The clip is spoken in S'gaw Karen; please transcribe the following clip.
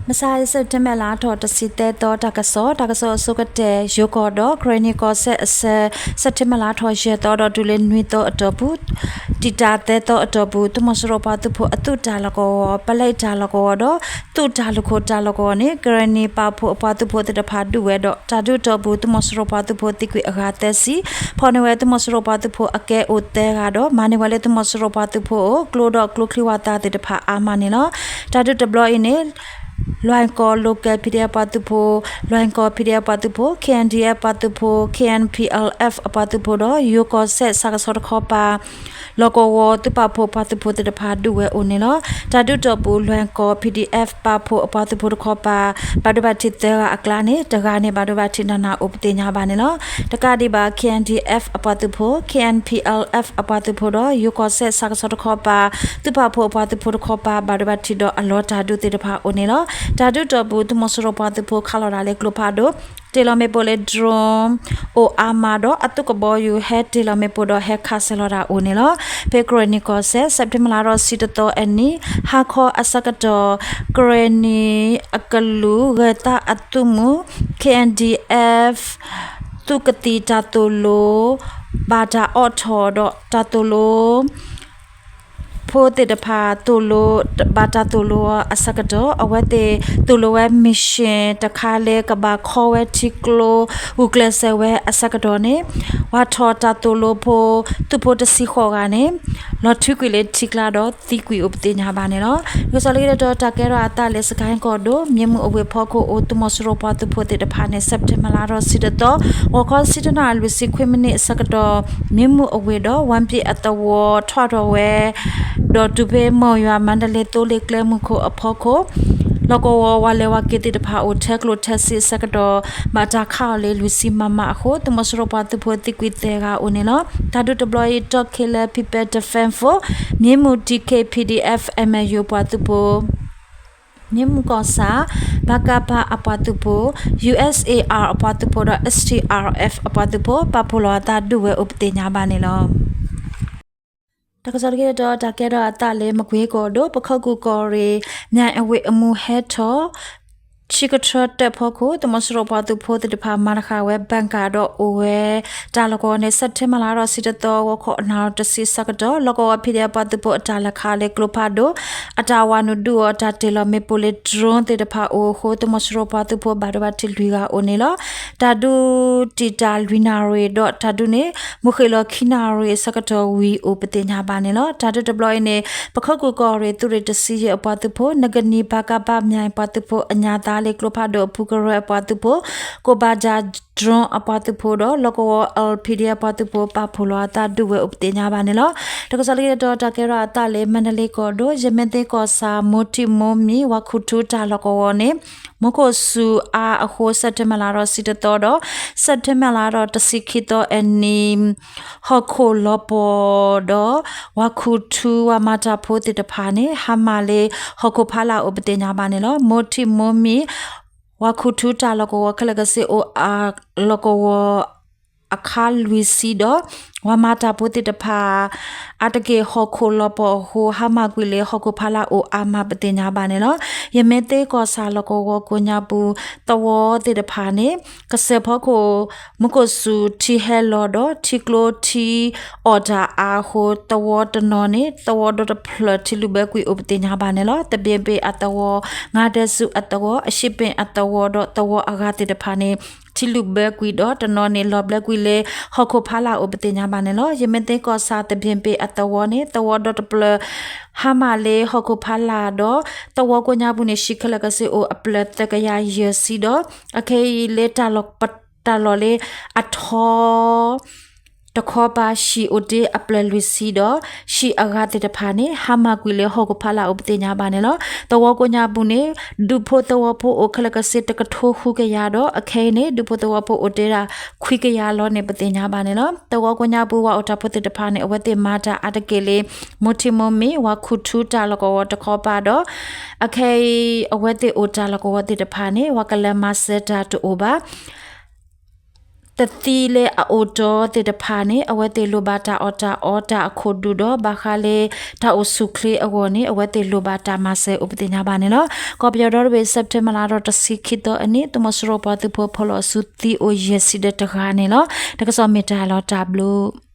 မဆါ စဲးပထ့ဘၢၣ်လါထီၣ်တဆံသၢသီ တၢ်ကစီၣ်, တၢ်ကစီၣ်အဆိကတၢၢ် ယိၤကီၢ်ဒီး ကရ့ၣ်နံၤကီၢ်စဲၣ်အဆၢ စဲးပထ့ဘၢၣ်လါထီၣ်ယဲၢ်သီဒီးတုၤလၢနွံသီအတီၢ်ပူၤ, တံာ်တာ်သၢသီအတီၢ်ပူၤ သုးမီၤစိရိၤပှၤသုးဖိအသုးတၢ်လီၢ်ကဝီၤ ပလဲတၢ်လီၢ်ကဝီၤဒီး သုးတၢ်လုၢ်ခိၣ်တၢ်လီၢ်ကဝီၤန့ၣ် ကရ့ၣ်နံၤပာ်ဖှိၣ်အပှၤသုးဖိသ့ၣ်တဖၣ်ဒုးဝဲဒီး တၢ်ဒုးအတီၢ်ပူၤ သုးမီၤစိရိၤပှၤသုးဖိသံကွံာ်အဂၤသၢဆံ, ဖီၣ်န့ၢ်ဝဲသုးမီၤစိရိၤပှၤသုးဖိအကဲအိၣ်သၢဂၤဒီး မၤန့ၢ်ဝဲလၢသုးမီၤစိရိၤပှၤသုးဖိအအိၣ် ကျိဒီးကျိချံဝးသးသ့ၣ်တဖၣ်အါမးန့ၣ်လီၤ. တၢ်ဒုးတဘျီအံၤန့ၣ် လွဲၢ်ကီၢ် Local PDF ပှၤသုးဖိ, လွဲၢ်ကီၢ် PDF ပှၤသုးဖိ, KNDF ပှၤသုးဖိ, KNPLF အပှၤသုးဖိဒီး ယိၤကီၢ်စဲၣ်ဆၣ်ကဆီတခီပၤ လီၢ်ကဝီၤသုးပာ်ဖှိၣ်ပှၤသုးဖိသ့ၣ်တဖၣ်ဒုးဝဲအိၣ်န့ၣ်လီၤ. တၢ်ဒုးတီၢ်ပူၤ လွဲၢ်ကီၢ် PDF ပာ်ဖှိၣ်အပှၤသုးဖိတခီပၤ ဘၣ်ဒိဘၣ်ထံးသၢဂၤအကျါန့ၣ် တဂၤန့ၣ် ဘၣ်ဒိဘၣ်ထံးနးနးအိၣ်ပသ့ၣ်ညါဘၣ်န့ၣ်လီၤ. တကးဒံးဘၣ် KNDF အပှၤသုးဖိ, KNPLF အပှၤသုးဖိဒီး ယိၤကီၢ်စဲၣ်ဆၣ်ကဆီတခီပၤ သုးပာ်ဖှိၣ်အပှၤသုးဖိတခီပၤ ဘၣ်ဒိဘၣ်ထံးဒီးအလီၤတၢ်ဒုးသ့ၣ်တဖၣ်အိၣ်န့ၣ်လီၤ. တၢ်ဒုးတီၢ်ပူၤ သုးမီၤစိရိၤပှၤသုးဖိခးလီၤတၢ်လၢကျိဖးဒိၣ် တ့ၢ်လီၤမ့ၣ်ပိၢ်လၢ drone အိၣ်အါမးဒီး အသုးကဘီယူၤဟဲတ့ၢ်လီၤမ့ၣ်ပိၢ်ဒီးဟဲခးစဲၤလီၤတၢ်အိၣ်န့ၣ်လီၤ. ဖဲကရ့ၣ်နံၤကီၢ်စဲၣ် စဲးပထ့ဘၢၣ်လါထီၣ်တဆံတသီအနံၤ ဟါခီအဆၢကတီၢ် ကရ့ၣ်နံၤအကလုာ်ဂဲၤသးအသုးမုၢ် KNDF သုးကသံၣ်တၢ်သိၣ်လိ ဘၣ်တၢ်အိးထီၣ်ဒီးတၢ်သိၣ်လိ ဖိသ့ၣ်တဖၣ်သိၣ်လိ ဘၣ်တၢ်သိၣ်လိအဆၢကတီၢ် အဝဲသ့ၣ်သိၣ်လိဝဲ mission တခါလၢကဘၣ်ခီဝဲထံကျိ ဂုာ်ကျဲးစၢးဝဲအဆၢကတီၢ်န့ၣ် ပှၤထီၣ်တၢ်သိၣ်လိဖိ သုးဖိတဆံဃိးဂၤန့ၣ် လီၤထုးကွံာ်လၢထံကျါဒီးသံကွံာ်အိၣ်ပသ့ၣ်ညါဘၣ်န့ၣ်လီၤ. တၢ်ကစီၣ်လၢကဒီးတၢ်ကဲထီၣ်အသးလၢ စကဲၣ်ကီၢ်ဒိၣ် မ့ၢ်မုၢ်အဝ့ၢ်ဖီခိၣ်အိၣ် သုးမီၤစိရိၤပှၤသုးဖိသ့ၣ်တဖၣ်န့ၣ် စဲးပထ့ဘၢၣ်လါထီၣ်တဆံတသီ ဂီၤခီဆံတနၣ်ရံၣ်လွံၢ်ဆံခွံမံးနံးအဆၢကတီၢ် မ့ၢ်မုၢ်အဝ့ၢ်ဒီး ဝါပံၣ်အသဝီထီၣ်ထီၣ်ဝဲ ဒီးတုၤဖဲမီၢ်ယွၤ မါဒလ့ သိလ့ၣ်ကျဲမုၢ်ခိၣ်အဖီခိၣ် လီၢ်ကဝီၤဝၤလဲၤဝၤက့ၤသ့ၣ်တဖၣ်အိၣ်ထဲကျိၣ်ထဲစ့အဆၢကတီၢ် ဘၣ်တၢ်ခးအီၤလၢလွံၢ်ဆံမမအဃိ သုးမီၤစိရိၤပှၤသုးဖိသံကွံာ်သၢဂၤအိၣ်န့ၣ်လီၤ. တၢ်ဒုးတဘျီအံၤ တီၢ်ခံလၢ People Defence Force မ့ၢ်မုၢ် DKBA PDF MNU ပှၤသုးဖိ မ့ၢ်မုၢ်ကီၢ်ဆၣ် ပကဖ အပှၤသုးဖိ USAR အပှၤသုးဖိဒီး STRF အပှၤသုးဖိ ပာ်ဖှိၣ်လီၤအသးဒုးဝဲအိၣ်ပသ့ၣ်ညါဘၣ်န့ၣ်လီၤ. တၢ်ကစီၣ်တက့ၢ်ဒီး တၢ်ကဲထီၣ်အသးလၢ မကွ့ကီၢ်ဒိၣ် ပခိၣ်ကူၢ်ကီၢ်ရ့ၣ် မၠဲၣ်အဝ့ၢ်အမူဟဲထီၣ် ဆံကထၢတၢၣ်ဖီခိၣ် သုးမီၤစိရိၤပှၤသုးဖိသ့ၣ်တဖၣ်မၤတဃာ်ဝဲ bunker ဒီးအိၣ်ဝဲ တၢ်လီၢ်ကဝီၤန့ၣ် စဲးပထ့ဘၢၣ်လါထီၣ်တဆံတသီ ဂီၤခီနၣ်ရံၣ်တဆံအဆၢကတီၢ် လီၢ်ကဝီၤ PDF ပှၤသုးဖိအတၢ်လဲၤခးလၢကျိဖးဒိၣ် အတၢ်ဝၤနုာ်ဒုးအီၤ တၢ်တ့ၢ်လီၤမ့ၣ်ပိၢ်လၢ drone သ့ၣ်တဖၣ်အိၣ်အဃိ သုးမီၤစိရိၤပှၤသုးဖိဘၣ်ဒိဘၣ်ထံးလွံၢ်ဂၤအိၣ်န့ၣ်လီၤ. တၢ်ဒုးတံာ်တာ်လွံၢ်နၣ်ရံၣ်ဒီးတၢ်ဒုးန့ၣ် မုၢ်ဃ့ၢ်လီၤခံနၣ်ရံၣ်အဆၢကတီၢ်ဝံၤအိၣ်ပသ့ၣ်ညါဘၣ်န့ၣ်လီၤ. တၢ်ဒုးတဘျီအံၤန့ၣ် ပခိၣ်ကူၢ်ကီၢ်ရ့ၣ်သုးရ့ၣ်တဆံယဲၢ်အပှၤသုးဖိ နကနံၣ် ပကဖ မၠဲၣ်ပှၤသုးဖိအညၣ်သါလၢကျိဖးဒိၣ်အပူၤကရၢအပှၤသုးဖိ ကိးဘၣ်တၢ် drone အပှၤသုးဖိဒီး လီၢ်ကဝီၤ LPDF ပှၤသုးဖိပာ်ဖှိၣ်လီၤအသးဒုးဝဲအိၣ်ပသ့ၣ်ညါဘၣ်န့ၣ်လီၤ. တၢ်ကစီၣ်လၢကဒီးတၢ်ကဲထီၣ်အသးလၢ မါဒလ့ကီၢ်ဒိၣ် ယမ့ၢ်သ့ၣ်ကီၢ်ဆၣ် မိၢ်ထံးမိၢ်မံၤ ဝၤခူၣ်ထူတၢ်လီၢ်ကဝီၤန့ၣ် မူခိၣ်စူၤအါအဃိ စဲးပထ့ဘၢၣ်လါထီၣ်တဆံတသီဒီး စဲးပထ့ဘၢၣ်လါထီၣ်တဆံခံသီအနံၤ ဟီၣ်ခိၣ်လီၤပှီၢ်ဒီး ဝၤခူၣ်ထူဝၤမၤတၢ်ဖိသ့ၣ်တဖၣ်န့ၣ် ဟါမၢ်လၢဟီၣ်ခိၣ်ဖးလာ်အိၣ်ပသ့ၣ်ညါဘၣ်န့ၣ်လီၤ. မိၢ်ထံးမိၢ်မံၤ ဝၤခူၣ်ထူတၢ်လီၢ်ကဝီၤခဲလၢာ်ခဲဆ့အိၣ်အလီၢ်ကဝီၤ အခါလွံၢ်ဆံဒီး ပှၤမၤတၢ်ဖိသ့ၣ်တဖၣ် အါတက့ၢ်ဟီၣ်ခိၣ်လီၤပှီၢ်အဃိ ဟါမၢ်ကွံာ်လၢဟီၣ်ခိၣ်ဖးလာ်အိၣ်အါမးပသ့ၣ်ညါဘၣ်န့ၣ်လီၤ. ယမ့ၢ်သ့ၣ်ကီၢ်ဆၣ်လီၢ်ကဝီၤကိးညါပူၤ သဝီသ့ၣ်တဖၣ်န့ၣ် ကစၢၢ်ဖီခိၣ် မူခိၣ်စူၤထံဟဲလီၤဒီး ထံကျိထံအီၣ်တၢ်အါအဃိ သဝီတနီၤန့ၣ် သဝီဒီတဖျၢၣ်ထံလုၣ်ဘၢကွံာ်အိၣ်ပသ့ၣ်ညါဘၣ်န့ၣ်လီၤ. သဘ့ၣ်ဘ့ၣ်အသဝီ, ငါးဒဲးစူၤအသဝီ, အရှေ့ပင်အသဝီဒီးသဝီအဂၤသ့ၣ်တဖၣ်န့ၣ် ထံလုၣ်ဘၢကွံာ်ဒီးတနီၤန့ၣ် လီၤဘျၢကွံာ်လၢဟီၣ်ခိၣ်ဖးလာ်အိၣ်ပသ့ၣ်ညါဘၣ်န့ၣ်လီၤ. ယမ့ၢ်သ့ၣ်ကီၢ်ဆၣ်သဘ့ၣ်ဘ့ၣ်အသဝီန့ၣ် သဝီဒီတဖျၢၣ် ဟါမၢ်လၢဟီၣ်ခိၣ်ဖးလာ်ဒီး သဝီကိးညါပူၤန့ၣ် ဟံၣ်ခဲလၢာ်ခဲဆ့အိၣ်အဖျၢၣ်သၢကယၤယဲၢ်ဆံဒီး အခဲအံၤလၢ တၢ်လီၢ်လၢအထီ တခီပၤ ဟံၣ်အိၣ်တ့ၢ်အဖျၢၣ်လွံၢ်ဆံဒီး ဟံၣ်အဂၤသ့ၣ်တဖၣ်န့ၣ် ဟါမၢ်ကွံာ်လၢဟီၣ်ခိၣ်ဖးလာ်အိၣ်ပသ့ၣ်ညါဘၣ်န့ၣ်လီၤ. သဝီကိးညါပူၤန့ၣ် ဒူဖိသဝီဖိအိၣ်ခဲလၢာ်ခဲဆ့တကထိဃုကယၤဒီး အခဲအံၤန့ၣ် ဒူဖိသဝီဖိအိၣ်တ့ၢ်ဒၣ်ခွံကယၤလီၤန့ၣ် ပသ့ၣ်ညါဘၣ်န့ၣ်လီၤ. သဝီကိးညါပူၤ ပှၤအိၣ်တၢ်ဖိသ့ၣ်တဖၣ်န့ၣ် အဝဲသ့ၣ်မၤတၢ်အါတက့ၢ်လၢ မိၢ်ထံးမိၢ်မံၤ ပှၤခူၣ်ထူတၢ်လီၢ်ကဝီၤတခီပၤဒီး အခဲအံၤ အဝဲသ့ၣ်အိၣ်တၢ်လီၢ်ကဝီၤသ့ၣ်တဖၣ်န့ၣ် ပှၤကလဲၤမၤစၢၤတၢ်တအိၣ်ဘၣ်. တသံလၢအအိၣ်တီသ့ၣ်တဖၣ်န့ၣ် အဝဲသ့ၣ်လိၣ်ဘၣ်တၢ်အီၣ်တၢ်အီတၢ်အခိၣ်ဒူၣ်ဒီး ဘၣ်ဃးလၢတၢ်အိၣ်ဆူၣ်ချ့အဂီၢ်န့ၣ် အဝဲသ့ၣ်လိၣ်ဘၣ်တၢ်မၤစၢၤအိၣ်ပသ့ၣ်ညါဘၣ်န့ၣ်လီၤ. ကီၢ်ပယီၤဒီတဘ့ၣ် စဲးပထ့ဘၢၣ်လါဒီးတဆံခံသီအနံၤ သုးမီၤစိရိၤပှၤသုးဖိဖီၣ်လီၤအစုသံအိၣ်ယဲၢ်ဆံဒီးတဂၤန့ၣ်လီၤ. တၢ်ကစီၣ်မ့ၢ်တၢ်လီၤတၢ်ဘျုး